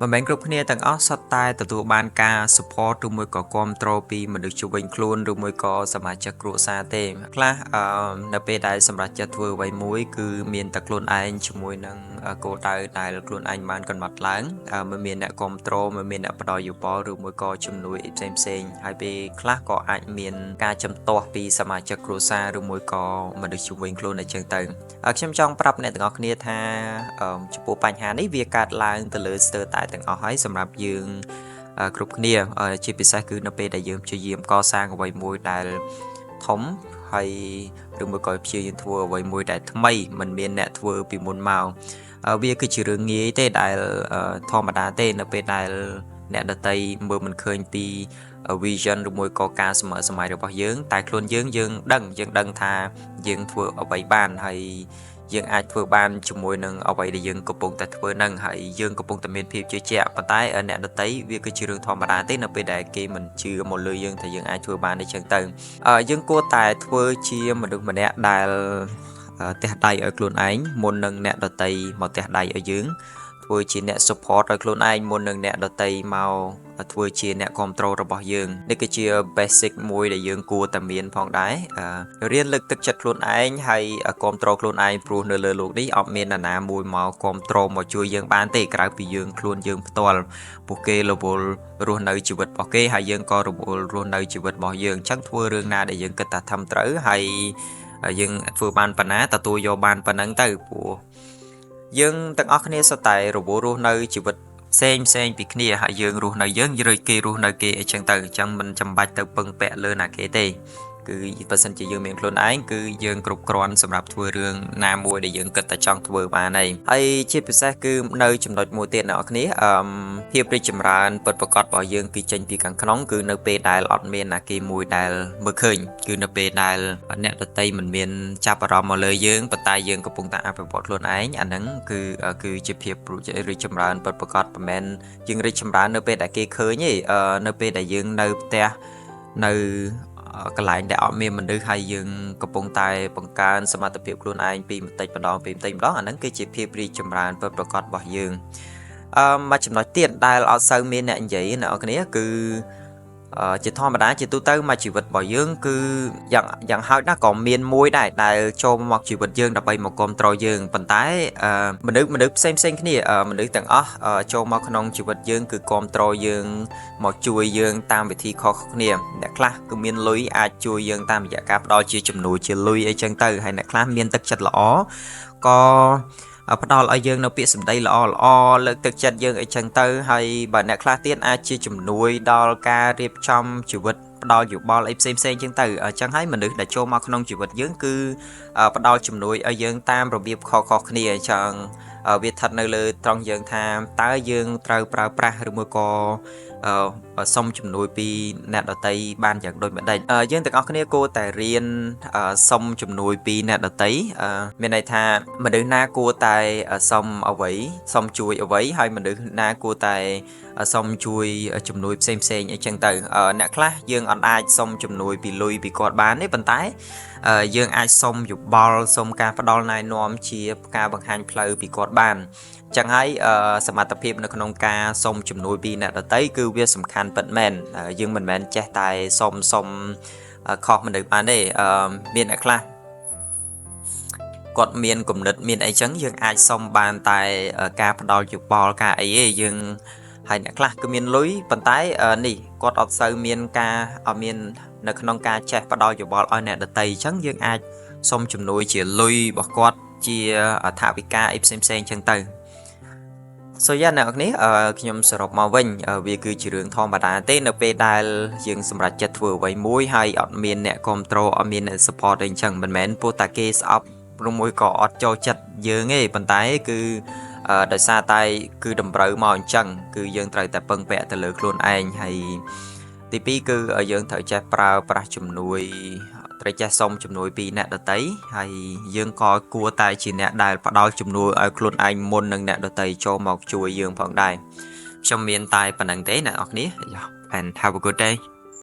មិនមែនគ្រប់គ្នាទាំងអស់សុទ្ធតែទទួលបានការ support ឬមួយក៏គាំទ្រពីមនុស្សជុំវិញខ្លួនឬមួយក៏សមាជិកគ្រួសារទេខ្លះអឺនៅពេលដែលសម្រេចចិត្តធ្វើអ្វីមួយគឺមានតែខ្លួនឯងជាមួយនឹងគោលដៅដែលខ្លួនឯងបានកំណត់ឡើងមិនមានអ្នកគាំទ្រមិនមានអ្នកផ្ដល់យោបល់ឬមួយក៏ជំនួយអីផ្សេងផ្សេងៗហើយពេលខ្លះក៏អាចមានការចំទាស់ពីសមាជិកគ្រួសារឬមួយក៏មនុស្សជុំវិញខ្លួនអញ្ចឹងទៅខ្ញុំចង់ប្រាប់អ្នកទាំងអស់គ្នាថាចំពោះបញ្ហានេះវាកើតឡើងទៅលើស្ទើរតែទាំងអស់ហើយសម្រាប់យើងគ្រប់គ្នាជាពិសេសគឺនៅពេលដែលយើងព្យាយាមកសាងអ្វីមួយដែលធំហើយឬមួយក៏ព្យាយាមធ្វើអ្វីមួយដែលថ្មីមិនមានអ្នកធ្វើពីមុនមកវាគឺជារឿងងាយទេដែលធម្មតាទេនៅពេលដែលអ្នកដទៃមើលមិនឃើញពី vision ឬមួយក៏ការសម័យសម័យរបស់យើង តែខ្លួនយើងយើងដឹងយើងដឹងថាយើងធ្វើអ្វីបានហើយយើងអាចធ្វើបានជាមួយនឹងអ្វីដែលយើងកំពុងតែធ្វើនឹងហើយយើងកំពុងតែមានភាពជឿជាក់ប៉ុន្តែអ្នកដទៃវាគឺជារឿងធម្មតាទេនៅពេលដែលគេមិនជឿមកលើយើងថាយើងអាចធ្វើបានអញ្ចឹងទៅយើងគួរតែធ្វើជាមនុស្សម្នាក់ដែលទះដៃឲ្យខ្លួនឯងមុននឹងអ្នកដទៃមកទះដៃឲ្យយើងធ្វើជាអ្នក support ឲ្យខ្លួនឯងមុននឹងអ្នកដទៃមកធ្វើជាអ្នកគ្រប់គ្រងរបស់យើងនេះគឺជា basic មួយដែលយើងគួរតែមានផងដែររៀនលើកទឹកចិត្តខ្លួនឯងហើយគ្រប់គ្រងខ្លួនឯងព្រោះនៅលើលោកនេះអត់មាននរណាមួយមកគ្រប់គ្រងមកជួយយើងបានទេក្រៅពីយើងខ្លួនយើងផ្ទាល់ពួកគេរវល់រស់នៅជីវិតរបស់គេហើយយើងក៏រវល់រស់នៅជីវិតរបស់យើងអញ្ចឹងធ្វើរឿងណាដែលយើងគិតថាធ្វើត្រូវហើយយើងធ្វើបានប៉ុណ្ណាទទួលយកបានប៉ុណ្ណឹងទៅព្រោះយើងទាំងអស់គ្នាសុទ្ធតែរវល់រស់នៅជីវិតផ្សេងផ្សេងពីគ្នាហើយយើងរស់នៅយើងឬគេរស់នៅគេអីចឹងទៅអញ្ចឹងមិនចាំបាច់ទៅពឹងពាក់លើណាគេទេគឺបើសិនជាយើងមានខ្លួនឯងគឺយើងគ្រប់គ្រាន់សម្រាប់ធ្វើរឿងណាមួយដែលយើងគិតតែចង់ធ្វើបានហើយហើយជាពិសេសគឺនៅចំណុចមួយទៀតអ្នកនរគ្នាអឺភាពរីកចម្រើនពិតប្រាកដរបស់យើងគឺចេញពីខាងក្នុងគឺនៅពេលដែលអត់មានណាគេមួយដែលមើលឃើញគឺនៅពេលដែលអ្នកដទៃមិនមានចាប់អារម្មណ៍មកលើយើងប៉ុន្តែយើងកំពុងតែអភិវឌ្ឍខ្លួនឯងអាហ្នឹងគឺគឺជាភាពរីកចម្រើនពិតប្រាកដមិនមែនយើងរីកចម្រើននៅពេលដែលគេឃើញទេនៅពេលដែលយើងនៅផ្ទះនៅកន្លែងដែលអត់មានមនុស្សហើយយើងកំពុងតែបង្កើនសមត្ថភាពខ្លួនឯងពីបន្តិចម្ដងពីបន្តិចម្ដងអាហ្នឹងគឺជាភាពរីកចម្រើនពិតប្រាកដរបស់យើងអឺមួយចំណុចទៀតដែលអត់សូវមានអ្នកនិយាយអ្នកនរគ្នាគឺជាធម្មតាជាទូទៅមកជីវិតរបស់យើងគឺយ៉ាងយ៉ាងហោចណាស់ក៏មានមួយដែរដែលចូលមកជីវិតយើងដើម្បីមកគ្រប់គ្រងយើងប៉ុន្តែមនុស្សមនុស្សផ្សេងផ្សេងគ្នាមនុស្សទាំងអស់ចូលមកក្នុងជីវិតយើងគឺគ្រប់គ្រងយើងមកជួយយើងតាមវិធីខុសគ្នាអ្នកខ្លះគឺមានលុយអាចជួយយើងតាមរយៈការផ្ដល់ជាជំនួយជាលុយអីចឹងទៅហើយអ្នកខ្លះមានទឹកចិត្តល្អក៏ផ្ដល់ឲ្យយើងនៅពាក្យសម្ដីល្អល្អលើកទឹកចិត្តយើងអីចឹងទៅហើយបើអ្នកខ្លះទៀតអាចជាជំនួយដល់ការរៀបចំជីវិតផ្ដល់យោបល់អីផ្សេងផ្សេងចឹងទៅអញ្ចឹងហើយមនុស្សដែលចូលមកក្នុងជីវិតយើងគឺផ្ដល់ជំនួយឲ្យយើងតាមរបៀបខុសៗគ្នាអញ្ចឹងវាស្ថិតនៅលើត្រង់យើងថាតើយើងត្រូវប្រើប្រាស់ឬមួយក៏សុំជំនួយពីអ្នកដទៃបានយ៉ាងដូចម្ដេចយើងទាំងអស់គ្នាគួរតែរៀនសុំជំនួយពីអ្នកដទៃមានន័យថាមនុស្សណាគួរតែសុំអ្វីសុំជួយអ្វីហើយមនុស្សណាគួរតែសុំជួយជំនួយផ្សេងផ្សេងអីចឹងទៅអ្នកខ្លះយើងអត់អាចសុំជំនួយពីលុយពីគាត់បានទេប៉ុន្តែយើងអាចសុំយោបល់សុំការផ្ដល់ណែនាំជាការបង្ហាញផ្លូវពីគាត់បានចឹងហើយសមត្ថភាពនៅក្នុងការសុំជំនួយពីអ្នកដទៃគឺវាសំខាន់ពិតមែនយើងមិនមែនចេះតែសុំសុំខុសមនុស្សបានទេមានអ្នកខ្លះគាត់មានគំនិតមានអីចឹងយើងអាចសុំបានតែការផ្ដល់យោបល់ការអីទេយើងហើយអ្នកខ្លះគឺមានលុយប៉ុន្តែនេះគាត់អត់សូវមានការអត់មាននៅក្នុងការចេះផ្ដល់យោបល់ឲ្យអ្នកដទៃអញ្ចឹងយើងអាចសុំជំនួយជាលុយរបស់គាត់ជាថវិកាអីផ្សេងផ្សេងអញ្ចឹងទៅ so yeah អ្នកនរខ្ញុំសរុបមកវិញវាគឺជារឿងធម្មតាទេនៅពេលដែលយើងសម្រេចចិត្តធ្វើអ្វីមួយហើយអត់មានអ្នកគ្រប់គ្រងអត់មានអ្នក support អីអញ្ចឹងមិនមែនព្រោះតែគេស្អប់ឬមួយក៏អត់ចូលចិត្តយើងទេប៉ុន្តែគឺដោយសារតែគឺតម្រូវមកអញ្ចឹងគឺយើងត្រូវតែពឹងពាក់ទៅលើខ្លួនឯងហើយទី2គឺយើងត្រូវចេះប្រើប្រាស់ជំនួយត្រូវចេះសុំជំនួយពីអ្នកដទៃហើយយើងក៏គួរតែជាអ្នកដែលផ្ដល់ជំនួយឲ្យខ្លួនឯងមុននឹងអ្នកដទៃចូលមកជួយយើងផងដែរខ្ញុំមានតែប៉ុណ្ណឹងទេអ្នកនរគ្នា and have a good day.